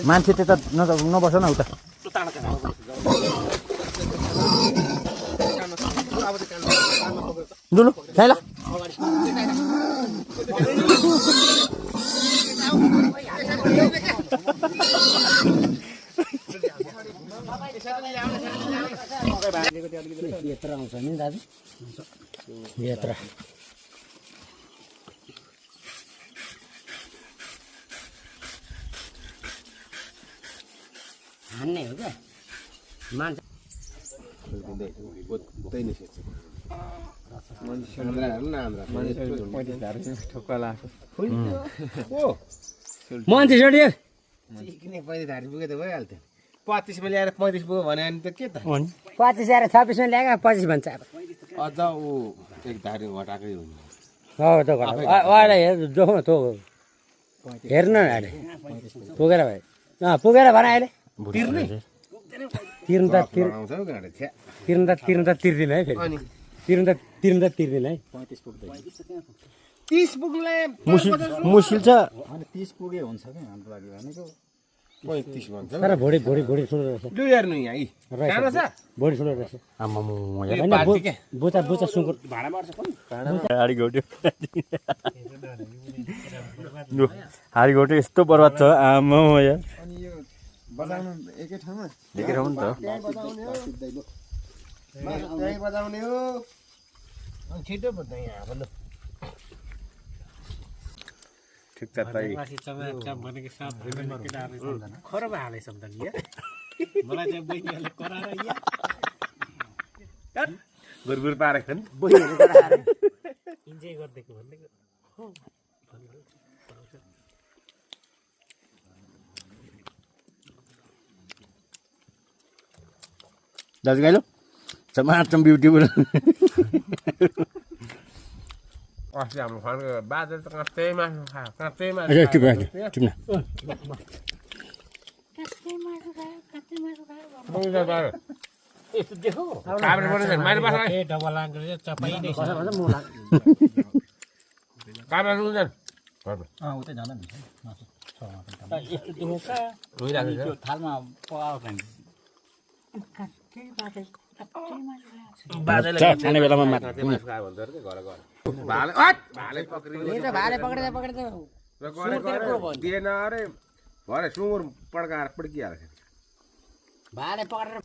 मान्छे त्यता नबस न उता लु ल यत्र आउँछ नि दाजु यत्र हान्ने हो क्या मान्छे मान्छे छोडियो 35 पुगे त भइहाल्थ्यो 25 मा ल्याएर 35 पुग्यो भने अनि त के त 25 ल्याएर 26 मा ल्याएको 25 भन्छ अब अझ ऊ एक धारी घटाकै हुन्छ हो त घटा हेर जो त हेर्न अहिले पुगेर भयो पुगेर भन अहिले तिर्ने तिर्न त आउँछ हौ गाडी छ्या तिर्दिन है फेरि तिर्न त तिर्दिन है 35 पुग्दैन 30 पुग्ला मुसिल छ अनि 30 पुगे हुन्छ के हाम्रो लागि भनेको 35 भन्छ तर भोडी ठुलो रहेछ लु हेर्नु यहाँ यी कानो छ भोडी ठुलो रहेछ आम्मामु हैन बोचा सुँगुर भाडा मार्छ कोन हाडी घोट्यो हाडी घोट्यो यस्तो बर्बाद छ आम्मा यहाँ अनि यो बजाउनु एकै ठाउँमा नि त त्यही बजाउने हो अनि छिटो बज्दा यहाँ अब ल ठिक छ ताई खरब हाले शब्द नि मलाई चाहिँ बहिनीले कराएर या गुरगुर पारेको नि बहिनीले कराएर इन्जोय गर्दैको भन्दैको दाजु गाइलो समाचम ब्युटीफुल अस्ति हाम्रो खानको बाजे त काँचै मासु खायो काँचै मासु यस्तो देखो ए डबल आङ्ग्रे चपाइ नै छ कामरा रुँदैन उतै जाँदा नि यस्तो देखेका रोइराखेको छ थालमा पकाएको खाने बेलामा मात्र काँचै मासु खायो भन्छ अरे घर घर भाले पक्रिन्छ भाले पक्रेर दिएन अरे भरे सुँगुर पड्काएर पड्किहाल्छ भाले पक्रेर